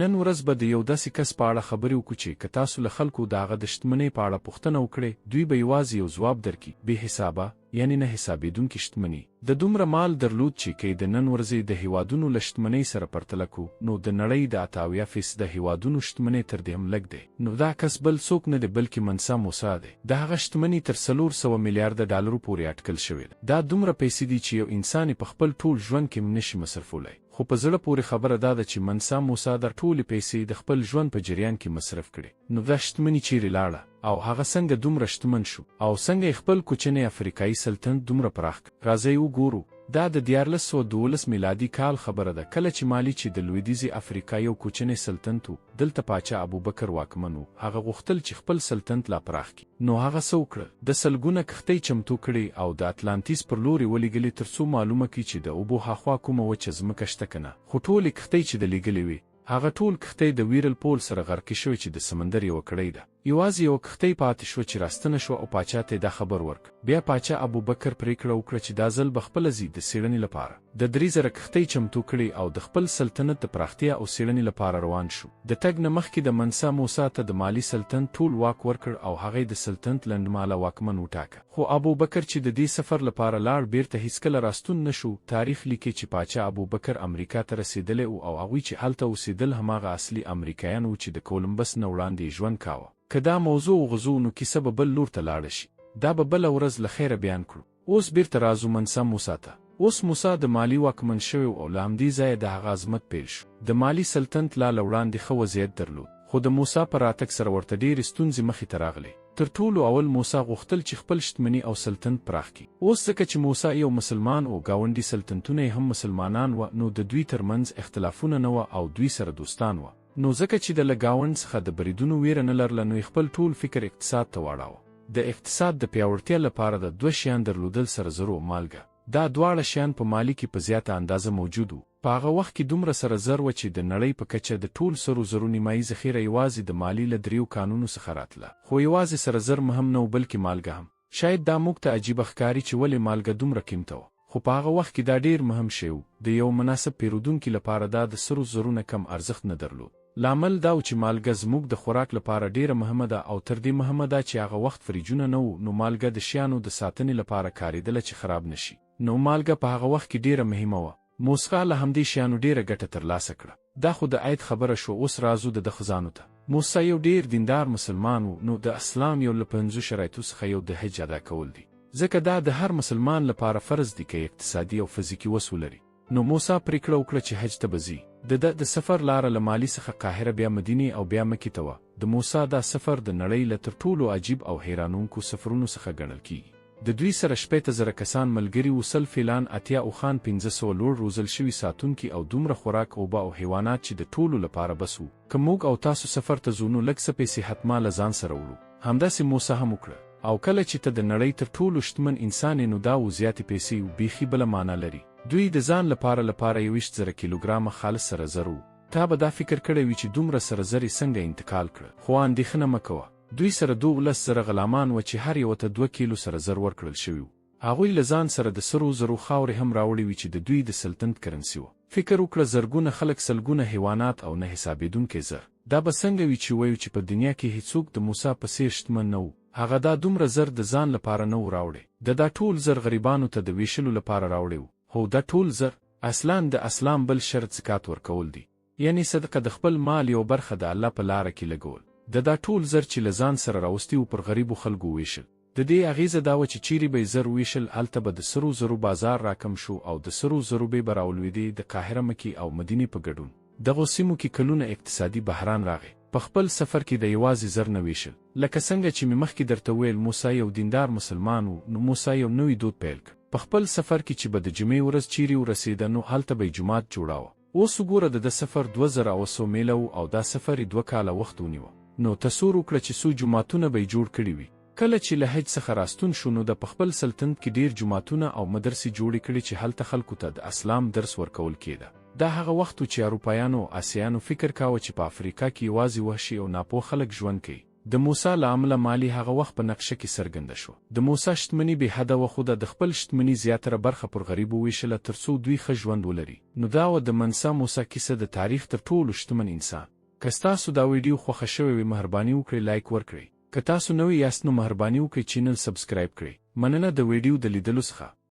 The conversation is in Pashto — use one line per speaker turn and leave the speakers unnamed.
نن ورځ به د یو داسې کس په اړه خبرې وکړو چې که تاسو له خلکو د هغه د شتمنۍ په اړه پوښتنه وکړئ، دوی به یوازې یو ځواب درکړي، بې حسابه، یعنې نه حسابېدونکې شتمني. ده دومره مال درلود چې که یې د نن ورځې د هېوادونو له شتمنۍ سره پرتله کړو، نو د نړۍ د 78 فیصده هېوادونو شتمنۍ تر دې هم لږ دی. نو دا کس بل څوک نه دی بلکې منسا موسی دی. د هغه شتمني تر 400 میلیارده ډالرو پورې اټکل شوې ده. دا دومره پیسې دي چې یو انسان یې په خپل ټول ژوند کې هم نشي مصرفولای. خو په زړه پورې خبره دا ده چې منسا موسی دا ټولې پیسې د خپل ژوند په جریان کې مصرف کړې. نو دا شتمني چیرې لاړه؟ او هغه څنګه دومره شتمن شو؟ او څنګه یې خپل کوچنی افریقایي سلطنت دومره پراخ کړ؟ راځئ وګورو. دا د 1312 میلادي کال خبره ده، کله چې مالي چې د لویدیځې افریقا یو کوچنی سلطنت و، دلته پاچا ابوبکر واکمن و، هغه غوښتل چې خپل سلطنت لا پراخ کړي. نو هغه څه وکړل؟ ده سلګونه کښتۍ چمتو کړې او د اتلانتیس پر لور یې ولېږلې تر څو معلومه کړي چې د اوبو هاخوا کومه وچه ځمکه شته که نه، خو ټولې کښتۍ چې ده لېږلې وې، هغه ټول کښتۍ د ویرل پول سره غرقې شوې چې د سمندر یوه کړۍ ده. یوازې یوه کښتۍ پاتې شوه چې راستنه شوه او پاچا ته یې دا خبر ورکړ. بیا پاچا ابوبکر پرېکړه وکړه چې دا ځل به خپله ځي د څېړنې لپاره. ده 3000 کښتۍ چمتو کړې او د خپل سلطنت د پراختیا او څېړنې لپاره روان شو. د تګ نه مخکې ده منسا موسی ته د مالي سلطنت ټول واک ورکړ او هغه یې د سلطنت لنډمهاله واکمن وټاکه. خو ابوبکر چې د دې سفر لپاره لاړ بېرته هیڅکله راستون نه شو، تاریخ لیکي چې پاچا ابوبکر امریکا ته رسېدلی ؤ او هغوی چې هلته اوسېدل هماغه اصلي امریکایان وو چې د کولمبس نه وړاندې یې ژوند کاوه. که دا موضوع وغځوو نو کیسه به بل لور ته لاړه شي. دا به بله ورځ له خیره بیان کړو. اوس بېرته راځو منسا موسی ته. اوس موسی د مالي واکمن شوی ؤ او له همدې ځایه د هغه عظمت پیل شو. د مالي سلطنت لا له وړاندې ښه وضعیت درلود، خو د موسی په راتګ سره ورته ډېرې ستونزې مخې ته راغلې. تر ټولو اول موسی غوښتل چې خپل شتمني او سلطنت پراخ کړي. اوس ځکه چې موسی یو مسلمان ؤ، ګاونډي سلطنتونه یې هم مسلمانان وه، نو د دوی تر منځ اختلافونه نه وه او دوی سره دوستان وه. نو ځکه چې ده له ګاونډ څخه د بریدونو ویره نه لرله نو یې خپل ټول فکر اقتصاد ته واړاوه. د اقتصاد د پیاوړتیا لپاره ده دوه شیان درلودل سره زر او مالګه. دا دواړه شیان په مالي کې په زیاته اندازه موجود وو. په هغه وخت کې دومره سره زر وه چې د نړۍ په کچه د ټول سرو زرو نیمايي ذخیره یوازې د مالي له دریو کانونو څخه راتله. خو یوازې سره زر مهم نه و بلکې مالګه هم. شاید دا موږ ته عجیبه ښکاري چې ولې مالګه دومره قیمته وه. خو په هغه وخت کې دا ډېر مهم شی و. د یوه مناسب پېرودونکي لپاره دا د سرو زرو نه کم ارزښت نه درلود. لامل دا و چې مالګه زموږ د خوراک لپاره ډېره مهمه ده او تر دې مهمه دا چې هغه وخت فریجونه نه وو، نو مالګه د شیانو د ساتنې لپاره کارېدله چې خراب نه شي. نو مالګه په هغه وخت کې ډېره مهمه وه. موسی له همدې شیانو ډېره ګټه ترلاسه کړه. دا خو د عید خبره شوه اوس راځو د ده خزانو ته. موسی یو ډېر دیندار مسلمان و، نو د اسلام یو له پنځو شرایطو څخه یو د حج ادا کول دي. ځکه دا د هر مسلمان لپاره فرض دي که یې اقتصادي او فزیکي وس ولري. نو موسی پرېکړه وکړه چې حج ته به ځي. د ده د سفر لاره له مالي څخه قاهره بیا مدینې او بیا مکې ته وه. د موسی دا سفر د نړۍ له تر ټولو عجیب او حیرانونکو سفرونو څخه ګڼل کېږي. د دوی سره 60,000 کسان ملګري وو، 100 فیلان، 80 اوښان، 500 لوړ روزل شوي ساتونکي او دومره خوراک، اوبه او حیوانات چې د ټولو لپاره بس وو. که موږ او تاسو سفر ته ځو نو لږ څه پیسې حتما له ځان سره وړو. همداسې موسی هم وکړل. او کله چې ته د نړۍ تر ټولو شتمن انسان یې نو دا و زیاتې پیسې و بیخي بله مانا لري. دوی د ځان لپاره لپاره 21,000 کیلوګرامه خالص سره زر وو. تا به دا فکر کړی وي چې دومره سره زر یې څنګه انتقال کړل؟ خو اندیښنه مه کوه. دوی سره 12,000 غلامان وه چې هر یوه ته دوه کیلو سره زر ورکړل شوي وو. هغوی له ځان سره د سرو زرو خاورې هم راوړې وي چې د دوی د سلطنت کرنسي وه. فکر وکړه زرګونه خلک سلګونه حیوانات او نه حسابېدونکی زر. دا به څنګه وي چې ووایو چې په دنیا کې هیڅوک د موسی په څېر شتمن نه و. هغه دا دومره زر د ځان لپاره نه وو راوړي. ده دا ټول زر غریبانو ته د وېشلو لپاره راوړي وو. هو دا ټول زر. اصلاً د اسلام بل شرط زکات ورکول دي. یعنې صدقه د خپل مال یوه برخه د الله په لاره کې لګول. ده دا ټول زر چې له ځان سره راوستي وو پر غریبو خلکو ووېشل. د دې اغېزه دا وه چې چېرې به یې زر ووېشل هلته به د سرو زرو بازار راکم شو او د سرو زرو بې به راولوېدې د قاهره مکې او مدینې په ګډون دغو سیمو کې کلونه اقتصادي بحران راغی. په خپل سفر کې ده یوازې زر نه وېشل. لکه څنګه چې مې مخکې درته وویل موسی یو دیندار مسلمان و نو موسی یو نوی دود پیل کړ. په خپل سفر کې چې به د جمعې ورځ چېرې ورسېده نو هلته به یې جومات جوړاوه. اوس وګوره د ده سفر 2100 میله و او دا سفر یې دوه کاله وخت ونیوه. نو تصور وکړه چې څو جوماتونه به یې جوړ کړي وي. کله چې له حج څخه راستون شو نو ده په خپل سلطنت کې ډېر جوماتونه او مدرسې جوړې کړې چې هلته خلکو ته د اسلام درس ورکول کېده. دا هغه وخت و چې اروپایانو او اسیایانو فکر کاوه چې په افریقا کې یوازې وحشي او ناپوه خلک ژوند کوي. د موسی له امله مالي هغه وخت په نقشه کې څرګنده شوه. د موسی شتمني بې حده وه خو ده د خپل شتمني زیاتره برخه پر غریبو ویشله ترڅو دوی ښه ژوند ولري. نو دا وه د منسا موسی کیسه د تاریخ تر ټولو شتمن انسان. که ستاسو دا ویډیو خوښه شوې وي مهرباني وکړئ لایک ورکړئ. که تاسو نوي یاست نو مهرباني وکړئ چینل سبسکرایب کړئ. مننه د ویډیو د لیدلو څخه.